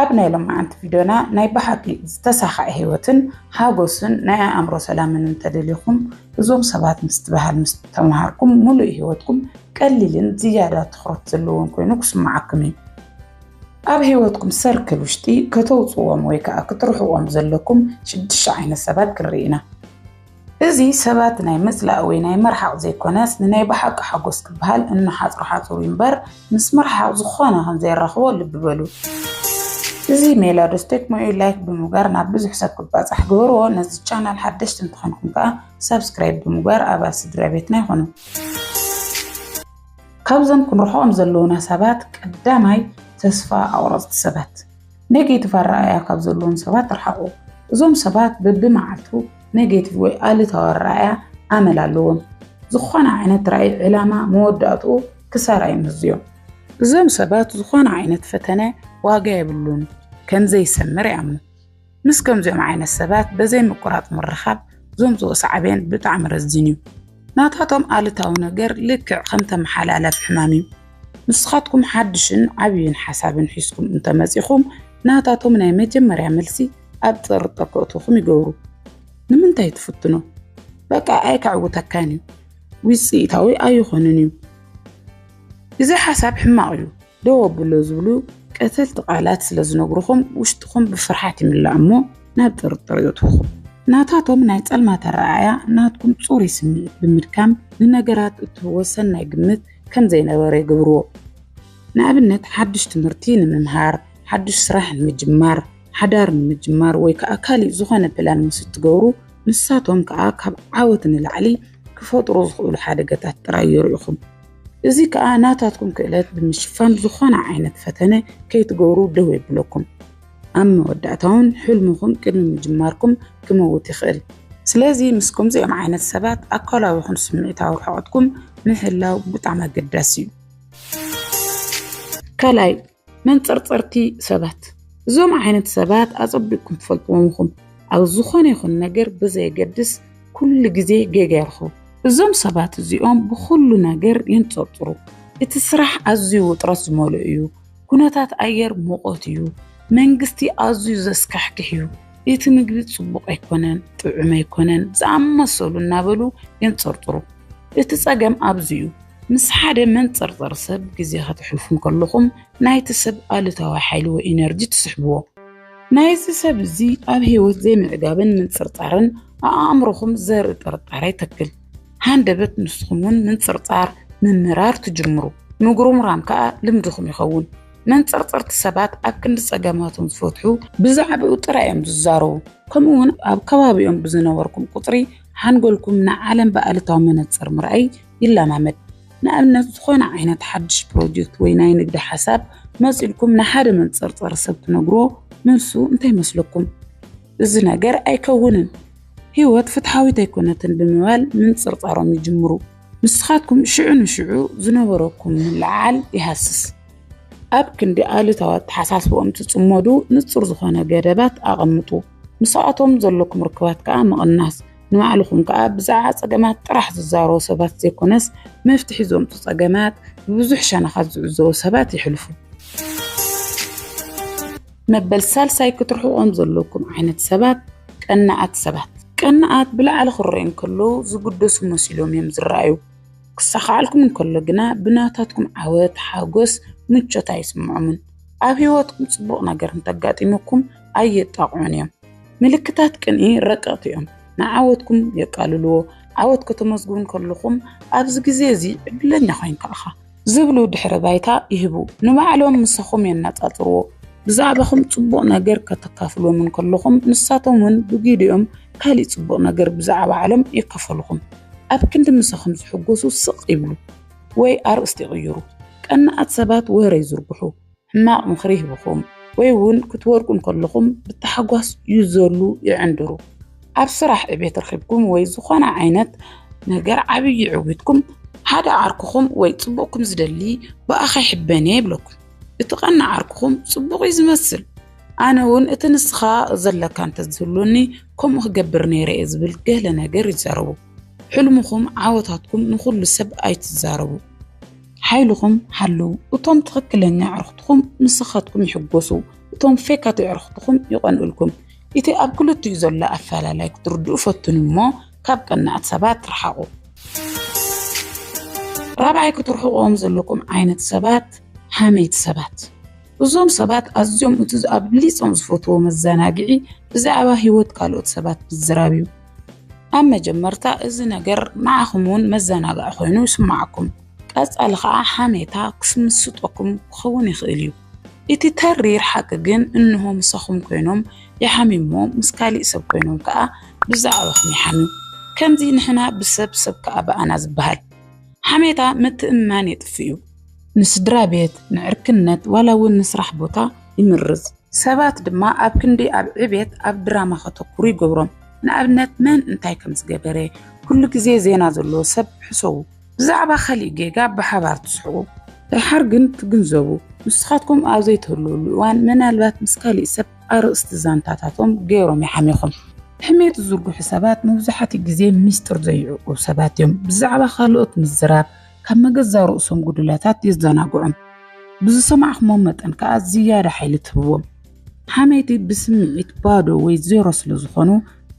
ኣብ ናይ ሎማዓንቲ ቪድዮና ናይ ብሓቂ ዝተሳኽዐ ህይወትን ሓጎስን ናይ ኣእምሮ ሰላምን እንተደሊኹም እዞም ሰባት ምስትብሃል ምስ ተምሃርኩም ምሉእ ህይወትኩም ቀሊልን ዝያዳ ትኹረት ዘለዎን ኮይኑ ክስምዓኩም እዩ። ኣብ ህይወትኩም ሰርክል ውሽጢ ከተውፅዎም ወይ ከዓ ክትርሕዎም ዘለኩም ሽዱሽተ ዓይነት ሰባት ክንርኢ ኢና። እዚ ሰባት ናይ ምጽላእ ወይ ናይ ምርሓቕ ዘይኮነስ፣ ንናይ ብሓቂ ሓጎስ ክበሃል እንሓጽሮ ሓጹር እዩ እምበር፣ ምስ ምርሓቕ ዝኾነ ከም ዘየራኽቦ ልቢ በሉ። እዚ ሜላዶስ ቴክ ሞዩ ላይክ ብምግባር ናብ ብዙሕ ሰብ ክባጻሕ ግበርዎ። ነዚ ቻናል ሓደሽቲ እንተኾንኩም ከኣ ሳብስክራይብ ብምግባር ኣባል ስድራ ቤትና ይኹኑ። ካብዞም ክንርሕቖም ዘለውና ሰባት፣ ቀዳማይ፣ ተስፋ ኣቑረጽቲ ሰባት። ኔጌቲቭ ኣረኣእያ ካብ ዘለዎም ሰባት ርሓቑ። እዞም ሰባት በብመዓልቱ ኔጌቲቭ ወይ ኣሉታዊ ኣረኣእያ ኣመል ኣለዎም። ዝኾነ ዓይነት ራእይ፣ ዕላማ፣ መወዳእትኡ ክሳራ ይምዝዮም። እዞም ሰባት ዝኾነ ዓይነት ፈተነ ዋጋ የብሉን፣ ከም ዘይሰምር ይኣምኑ። ምስ ከምዚኦም ዓይነት ሰባት በዘይ ምቁራጽ ምርኻብ ዘምጽኦ ሳዕቤን ብጣዕሚ ረዚን እዩ። ናታቶም ኣሉታዊ ነገር ልክዕ ከም ተመሓላላፊ ሕማም እዩ። ንስኻትኩም ሓድሽን ዓብይን ሓሳብን ሒዝኩም እንተመጺኹም፣ ናታቶም ናይ መጀመርያ መልሲ ኣብ ጥርጥር ከእትውኹም ይገብሩ። ንምንታይ ትፍትኖ? በቃ ኣይከዕውተካን እዩ፣ ውጽኢታዊ ኣይኾንን እዩ፣ እዚ ሓሳብ ሕማቕ እዩ፣ ደው ኣብሎ ዝብሉ ቀተልቲ ቃላት ስለ ዝነግሩኹም፣ ውሽጥኹም ብፍርሓት ይምላእ እሞ ናብ ጥርጥር የእትውኹም። ናታቶም ናይ ጸልማት ኣረኣእያ ናትኩም ጽሩይ ስምዒት ብምድካም፣ ንነገራት እትህቦ ሰናይ ግምት ከም ዘይነበረ ይገብርዎ። ንኣብነት፣ ሓድሽ ትምህርቲ ንምምሃር፣ ሓድሽ ስራሕ ንምጅማር፣ ሓዳር ንምጅማር ወይ ከኣ ካሊእ ዝኾነ ፕላን ምስ እትገብሩ፣ ንሳቶም ከኣ ካብ ዓወት ንላዕሊ ክፈጥሩ ዝኽእሉ ሓደጋታት ጥራይ የርእዩኹም። እዚ ከኣ ናታትኩም ክእለት ብምሽፋን ዝኾነ ዓይነት ፈተነ ከይትገብሩ ደው የብለኩም። ኣብ መወዳእታ እውን ሕልምኹም ቅድሚ ምጅማርኩም ክመውት ይኽእል። ስለዚ ምስ ከምዚኦም ዓይነት ሰባት ኣካላዊ ይኹን ስምዒታዊ ርሕቐትኩም ምሕላው ብጣዕሚ ኣገዳሲ እዩ። ካልኣይ፣ መንጸርጸርቲ ሰባት። እዞም ዓይነት ሰባት ኣጸቢቕኩም ትፈልጥዎም ኢኹም። ኣብ ዝኾነ ይኹን ነገር ብዘየገድስ ኩሉ ግዜ ጌጋ ይረኽቡ። እዞም ሰባት እዚኦም ብኹሉ ነገር የንጸርጽሩ። እቲ ስራሕ ኣዝዩ ውጥረት ዝመልኦ እዩ። ኩነታት ኣየር ሙቐት እዩ። መንግስቲ ኣዝዩ ዘስካሕክሕ እዩ። እቲ ምግቢ ጽቡቕ ኣይኮነን፣ ጥዑም ኣይኮነን፣ ዝኣመሰሉ እናበሉ የንጸርጽሩ። እቲ ጸገም ኣብዚ እዩ። ምስ ሓደ መንጸርጸር ሰብ ግዜ ከተሕልፉ እንከለኹም፣ ናይቲ ሰብ ኣሉታዊ ሓይሊ ወይ ኢነርጂ ትስሕብዎ። ናይዚ ሰብ እዚ ኣብ ህይወት ዘይምዕጋብን ምንጽርጻርን ኣኣምሮኹም ዘርኢ ጥርጣረ ይተክል። ሃንደበት ንስኹም እውን ምንጽርጻር፣ ምምራር ትጅምሩ። ምጉርምራም ከኣ ልምድኹም ይኸውን። መንጸርጸርቲ ሰባት ኣብ ክንዲ ጸገማቶም ዝፈትሑ፣ ብዛዕባኡ ጥራይ እዮም ዝዛረቡ። ከምኡ እውን ኣብ ከባቢኦም ብዝነበርኩም ቁጽሪ፣ ሓንጎልኩም ንዓለም ብኣሉታዊ መነጽር ምርኣይ ይለማመድ። ንኣብነት፣ ዝኾነ ዓይነት ሓድሽ ፕሮጀክት ወይ ናይ ንግዲ ሓሳብ መጺልኩም ንሓደ መንጸርጸሪ ሰብ ትነግርዎ፣ መልሱ እንታይ ይመስለኩም? እዚ ነገር ኣይከውንን፣ ህይወት ፍትሓዊት ኣይኮነትን ብምባል ምንጽርጻሮም ይጅምሩ። ንስኻትኩም ሽዑ ንሽዑ ዝነበረኩም ምልዕዓል ይሃስስ። ኣብ ክንዲ ኣሉታዊ ኣተሓሳስባኦም ትጽመዱ፣ ንጹር ዝኾነ ገደባት ኣቐምጡ። ምስኣቶም ዘለኩም ርክባት ከኣ ምቕናስ። ንባዕልኹም ከኣ ብዛዕባ ጸገማት ጥራሕ ዝዛረቡ ሰባት ዘይኮነስ፣ መፍትሒ ዘምጹ ጸገማት ብብዙሕ ሸነኻት ዝዕዘቡ ሰባት ይሕልፉ። መበል ሳልሳይ ክትርሕቖም ዘለኩም ዓይነት ሰባት፣ ቀናኣት ሰባት። ቀናኣት ብላዕሊ ክረኣዩ እንከለዉ ዝግደሱ መሲሎም እዮም ዝረኣዩ። ክሳኻዓልኩም እንከሎ ግና ብናታትኩም ዓወት፣ ሓጎስ፣ ምቾት ኣይስምዖምን። ኣብ ህይወትኩም ጽቡቕ ነገር እንተጋጢሙኩም ኣየጣቕዑን እዮም። ምልክታት ቅንኢ ረቀቕቲ እዮም። ንዓወትኩም የቃልልዎ። ዓወት ከተመዝግቡ እንከለኹም፣ "ኣብዚ ግዜ እዚ ዕድለኛ ኮይንካ ኢኻ" ዝብሉ ድሕረ ባይታ ይህቡ። ንባዕሎም ምሳኹም የነጻጽርዎ። ብዛዕባኹም ጽቡቕ ነገር ከተካፍልዎም እንከለኹም፣ ንሳቶም እውን ብጊዲኦም ካሊእ ጽቡቕ ነገር ብዛዕባ ባዕሎም የካፈሉኹም። ኣብ ክንዲ ምሳኹም ዝሕጎሱ ስቕ ይብሉ ወይ ኣርእስቲ ይቕይሩ። ቀናኣት ሰባት ወረ ይዝርግሑ፣ ሕማቕ ምኽሪ ይህብኹም፣ ወይ እውን ክትወድቁ እንከለኹም ብታሕጓስ ይዘሉ፣ ይዕንድሩ። ኣብ ስራሕ ዕቤት ረኺብኩም ወይ ዝኾነ ዓይነት ነገር ዓብዪ ዕዊትኩም፣ ሓደ ዓርክኹም ወይ ጽቡቕኩም ዝደሊ ብኣኻ ይሕበን እየ ይብለኩም። እቲ ቀናእ ዓርክኹም ጽቡቕ እዩ ዝመስል። ኣነ እውን እቲ ንስኻ ዘለካ እንተዝህሉኒ ከምኡ ክገብር ነይረ እየ ዝብል ገለ ነገር ይዛረቡ። ሕልምኹም፣ ዓወታትኩም ንኹሉ ሰብ ኣይትዛረቡ። ሓይልኹም ሓልዉ። እቶም ትኽክለኛ ኣዕሩኽትኹም ንስኻትኩም ይሕጎሱ። እቶም ፌካት ኣዕሩኽትኹም ይቐንኡልኩም። እቲ ኣብ ክልቲኡ ዘሎ ኣፈላላይ ክትርድኡ ፈትኑ እሞ ካብ ቀናኣት ሰባት ርሓቑ። ራብዓይ ክትርሕቑዎም ዘለኩም ዓይነት ሰባት፣ ሓመይቲ ሰባት። እዞም ሰባት ኣዝዮም እቲ ኣብሊጾም ዝፈትዎ መዘናግዒ ብዛዕባ ህይወት ካልኦት ሰባት ምዝራብ እዩ። ኣብ መጀመርታ እዚ ነገር ንዓኹም እውን መዘናግዒ ኮይኑ ይስምዓኩም። ቀጻሊ ኸኣ ሓሜታ ክስምስጠኩም ክኸውን ይኽእል እዩ። እቲ ተሪር ሓቂ ግን እንሆ ምሳኹም ኮይኖም ይሓምዩ እሞ ምስ ካሊእ ሰብ ኮይኖም ከኣ ብዛዕባኹም ይሓምዩ። ከምዚ ንሕና ብሰብ ሰብ ከኣ ብኣና ዝበሃል ሓሜታ ምትእምማን የጥፍእ እዩ። ንስድራ ቤት፣ ንዕርክነት ዋላ እውን ንስራሕ ቦታ ይምርዝ። ሰባት ድማ ኣብ ክንዲ ኣብ ዕቤት ኣብ ድራማ ከተኩሩ ይገብሮም። ንኣብነት መን እንታይ ከም ዝገበረ ኩሉ ግዜ ዜና ዘለዎ ሰብ ሕሰቡ። ብዛዕባ ካሊእ ጌጋ ብሓባር ትስሕቁ። ደሓር ግን ትግንዘቡ፣ ንስኻትኩም ኣብ ዘይትህልወሉ እዋን ምናልባት ምስ ካሊእ ሰብ ኣርእስቲ ዛንታታቶም ገይሮም ይሓሚኹም። ሕሜት ዝዝርግሑ ሰባት መብዛሕትኡ ግዜ ሚስጥር ዘይዕቁብ ሰባት እዮም። ብዛዕባ ካልኦት ምዝራብ ካብ መገዛ ርእሶም ጉድለታት የዘናግዖም። ብዝሰማዕኹሞ መጠን ከኣ ዝያዳ ሓይሊ ትህብዎም። ሓመይቲ ብስምዒት ባዶ ወይ ዜሮ ስለ ዝኾኑ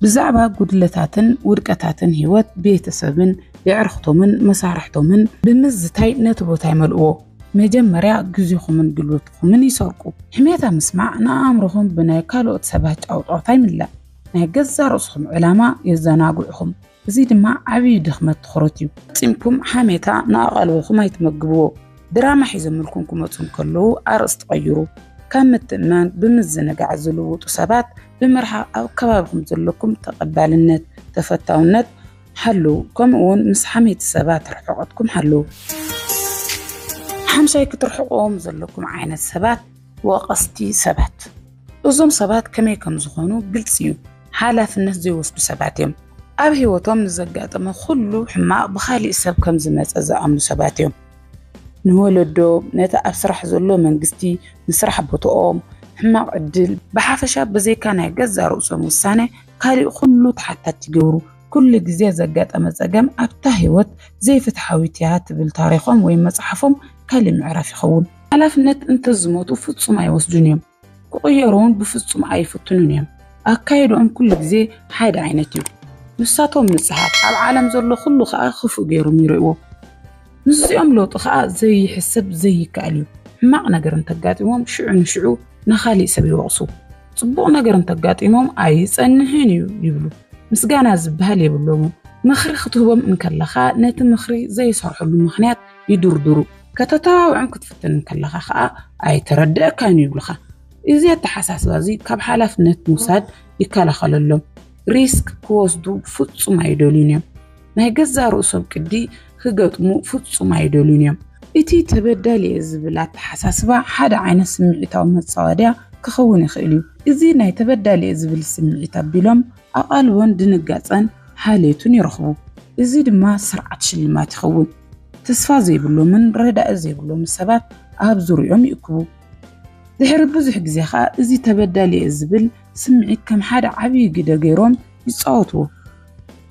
ብዛዕባ ጉድለታትን ውድቀታትን ህይወት ቤተሰብን የዕርኽቶምን መሳርሕቶምን ብምዝታይ ነቲ ቦታ ይመልእዎ። መጀመርያ ግዜኹምን ግልበትኹምን ይሰርቁ። ሕሜታ ምስማዕ ንኣእምሮኹም ብናይ ካልኦት ሰባት ጫውጫውታ ይምላእ። ናይ ገዛ ርእስኹም ዕላማ የዘናግዕኹም። እዚ ድማ ዓብዪ ድኽመት ትኹረት እዩ። ፈጺምኩም ሓሜታ ንኣቓልቦኹም ኣይትመግብዎ። ድራማ ሒዞምልኩም ክመጹ እንከለዉ ኣርእስቲ ቀይሩ። ካብ ምትእምማን ብምዝንጋዕ ዝልውጡ ሰባት ብምርሓቕ ኣብ ከባቢኹም ዘለኩም ተቐባልነት፣ ተፈታውነት ሓልዉ። ከምኡ እውን ምስ ሓሜቲ ሰባት ርሕቐትኩም ሓልዉ። ሓምሻይ ክትርሕቕዎም ዘለኩም ዓይነት ሰባት ወቐስቲ ሰባት። እዞም ሰባት ከመይ ከም ዝኾኑ ግልጺ እዩ። ሓላፍነት ዘይወስዱ ሰባት እዮም። ኣብ ህይወቶም ንዘጋጠመ ኩሉ ሕማቕ ብኻሊእ ሰብ ከም ዝመጸ ዝኣምኑ ሰባት እዮም። ንወለዶም፣ ነቲ ኣብ ስራሕ ዘሎ መንግስቲ፣ ንስራሕ ቦትኦም፣ ሕማቕ ዕድል፣ ብሓፈሻ ብዘይካ ናይ ገዛ ርእሶም ውሳነ ካሊእ ኩሉ ተሓታቲ ይገብሩ። ኩሉ ግዜ ዘጋጠመ ጸገም ኣብታ ህይወት ዘይፍትሓዊት እያ ትብል ታሪኾም ወይ መጽሓፎም ካሊእ ምዕራፍ ይኸውን። ሓላፍነት እንተዝሞቱ ፍጹም ኣይወስዱን እዮም። ክቕየሩ እውን ብፍጹም ኣይፍትኑን እዮም። ኣካይድኦም ኩሉ ግዜ ሓደ ዓይነት እዩ። ንሳቶም ንጽሃት፣ ኣብ ዓለም ዘሎ ኩሉ ከኣ ክፉእ ገይሮም ይርእይዎ። ምስዚኦም ለውጢ ከኣ ዘይሕሰብ ዘይከኣል እዩ። ሕማቕ ነገር እንተጋጢሞም ሽዑ ንሽዑ ንኻሊእ ሰብ ይወቕሱ። ጽቡቕ ነገር እንተጋጢሞም ኣይጸንሕን እዩ ይብሉ። ምስጋና ዝበሃል የብሎምን። ምኽሪ ክትህቦም እንከለኻ ነቲ ምኽሪ ዘይሰርሕሉ ምኽንያት ይድርድሩ። ከተተባብዖም ክትፍትን እንከለኻ ከኣ ኣይተረድኣካን ይብሉኻ። እዚ ኣተሓሳስባ እዚ ካብ ሓላፍነት ምውሳድ ይከላኸለሎም። ሪስክ ክወስዱ ፍጹም ኣይደልዩን እዮም። ናይ ገዛ ርእሶም ቅዲ ክገጥሙ ፍጹም ኣይደልዩን እዮም። እቲ ተበዳሊ እየ ዝብል ኣተሓሳስባ ሓደ ዓይነት ስምዒታዊ መጻወድያ ክኸውን ይኽእል እዩ። እዚ ናይ ተበዳሊ እየ ዝብል ስምዒት ኣቢሎም ኣቓልቦን ድንጋጸን ሓልዮትን ይረኽቡ። እዚ ድማ ስርዓት ሽልማት ይኸውን። ተስፋ ዘይብሎምን ረዳኢ ዘይብሎምን ሰባት ኣብ ዙርያኦም ይእክቡ። ድሕሪ ብዙሕ ግዜ ኸኣ እዚ ተበዳሊ እየ ዝብል ስምዒት ከም ሓደ ዓብዪ ግደ ገይሮም ይጻወትዎ።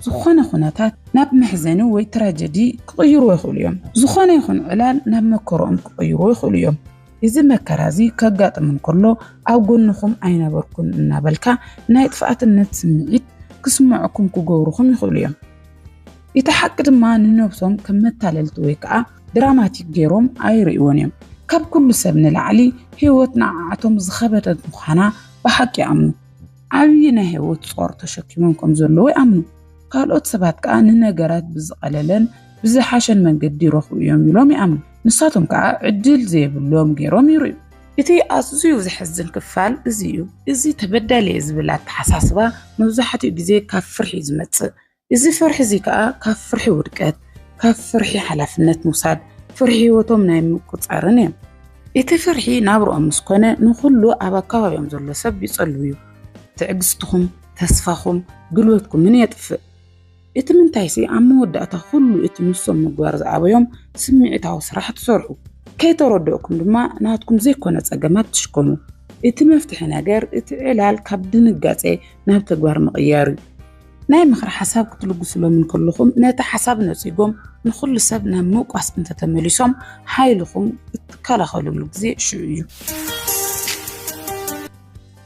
ዝኾነ ኩነታት ናብ መሕዘኒ ወይ ትራጀዲ ክቕይርዎ ይኽእሉ እዮም። ዝኾነ ይኹን ዕላል ናብ መከርኦም ክቕይርዎ ይኽእሉ እዮም። እዚ መከራ እዚ ከጋጥም እንከሎ ኣብ ጎንኹም ኣይነበርኩን እናበልካ ናይ ጥፍኣትነት ስምዒት ክስምዐኩም ክገብሩኹም ይኽእሉ እዮም። እቲ ሓቂ ድማ ንነብሶም ከም መታለልቲ ወይ ከዓ ድራማቲክ ገይሮም ኣይርእይዎን እዮም። ካብ ኩሉ ሰብ ንላዕሊ ህይወት ንዓዓቶም ዝኸበደት ምዃና ብሓቂ ይኣምኑ። ዓብዪ ናይ ህይወት ጾር ተሸኪሞም ከም ዘለዉ ይኣምኑ። ካልኦት ሰባት ከዓ ንነገራት ብዝቐለለን ብዝሓሸን መንገዲ ይረኽቡ እዮም ኢሎም ይኣምኑ። ንሳቶም ከዓ ዕድል ዘይብሎም ገይሮም ይርእዩ። እቲ ኣዝዩ ዘሕዝን ክፋል እዚ እዩ። እዚ ተበዳሊ እየ ዝብል ኣተሓሳስባ መብዛሕትኡ ግዜ ካብ ፍርሒ እዩ ዝመጽእ። እዚ ፍርሒ እዚ ከዓ ካብ ፍርሒ ውድቀት፣ ካብ ፍርሒ ሓላፍነት ምውሳድ፣ ፍርሒ ህይወቶም ናይ ምቁጻርን እዮም። እቲ ፍርሒ ናብርኦም ምስ ኮነ ንኹሉ ኣብ ኣከባቢኦም ዘሎ ሰብ ይጸልው እዩ። ትዕግስትኹም፣ ተስፋኹም፣ ግልበትኩምን የጥፍእ። እቲ ምንታይሲ ኣብ መወዳእታ ኩሉ እቲ ንሶም ምግባር ዝኣበዮም ስምዒታዊ ስራሕ ትሰርሑ። ከይተረድእኩም ድማ ናትኩም ዘይኮነ ጸገማት ትሽከሙ። እቲ መፍትሒ ነገር እቲ ዕላል ካብ ድንጋጼ ናብ ተግባር ምቕያር እዩ። ናይ ምኽሪ ሓሳብ ክትልግስሎም እንከለኹም ነቲ ሓሳብ ነጺጎም ንኹሉ ሰብ ናብ ምውቃስ እንተተመሊሶም ሓይልኹም እትከላኸሉሉ ግዜ ሽዑ እዩ።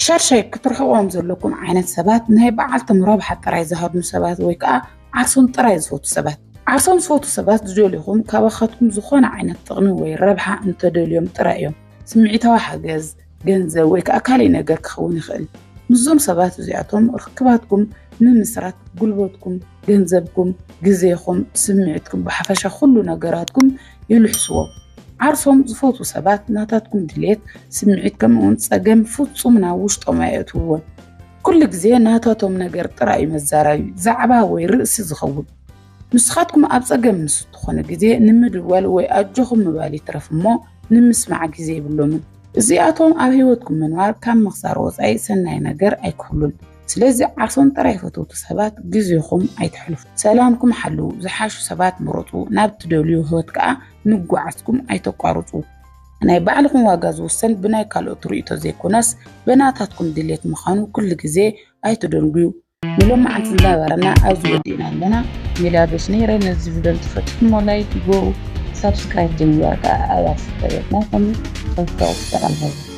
ሻድሻይ ክትርሕቕዎም ዘለኩም ዓይነት ሰባት ናይ በዓልቶም ረብሓ ጥራይ ዝሃድኑ ሰባት ወይ ከዓ ዓርሶም ጥራይ ዝፈቱ ሰባት። ዓርሶም ዝፈቱ ሰባት ዝደልዩኹም ካባኻትኩም ዝኾነ ዓይነት ጥቕሚ ወይ ረብሓ እንተደልዮም ጥራይ እዮም። ስምዒታዊ ሓገዝ፣ ገንዘብ ወይ ከዓ ካሊእ ነገር ክኸውን ይኽእል። ምስዞም ሰባት እዚኣቶም ርክባትኩም ንምስራት ጉልበትኩም፣ ገንዘብኩም፣ ግዜኹም፣ ስምዒትኩም፣ ብሓፈሻ ኩሉ ነገራትኩም ይልሕስዎ። ዓርሶም ዝፈትዉ ሰባት ናታትኩም ድሌት፣ ስምዒት፣ ከምኡውን ጸገም ፍጹም ናብ ውሽጦም ኣየእትውዎን። ኩሉ ግዜ ናታቶም ነገር ጥራይ እዩ መዛራቢ ዛዕባ ወይ ርእሲ ዝኸውን። ንስኻትኩም ኣብ ጸገም ምስ እትኾኑ ግዜ ንምድወል ወይ ኣጆኹም ምባል ይትረፍ እሞ ንምስማዕ ግዜ የብሎምን። እዚኣቶም ኣብ ህይወትኩም ምንባር ካብ ምኽሳር ወጻኢ ሰናይ ነገር ኣይክህሉን። ስለዚ ዓርሶም ጥራይ ፈተውቲ ሰባት ግዜኹም ኣይተሕልፉ። ሰላምኩም ሓልዉ፣ ዝሓሹ ሰባት ምረጹ፣ ናብ ትደልዩ ህይወት ከኣ ምጉዓዝኩም ኣይተቋርጹ። ናይ ባዕልኹም ዋጋ ዝውሰን ብናይ ካልኦት ርእይቶ ዘይኮነስ ብናታትኩም ድሌት ምዃኑ ኩሉ ግዜ ኣይትደንጉዩ። ንሎማዓንቲ ዝነበረና ኣብዚ ወዲእና ኣለና። ሜልያ በሽ ነይረ። ነዚ ቪድዮ እንተፈትኹሞ ላይክ ይገሩ፣ ሳብስክራይብ ዘይምግባር ከዓ ኣብ ኣስፈለጥና ኮሜንት ተረከቡ። ሰላም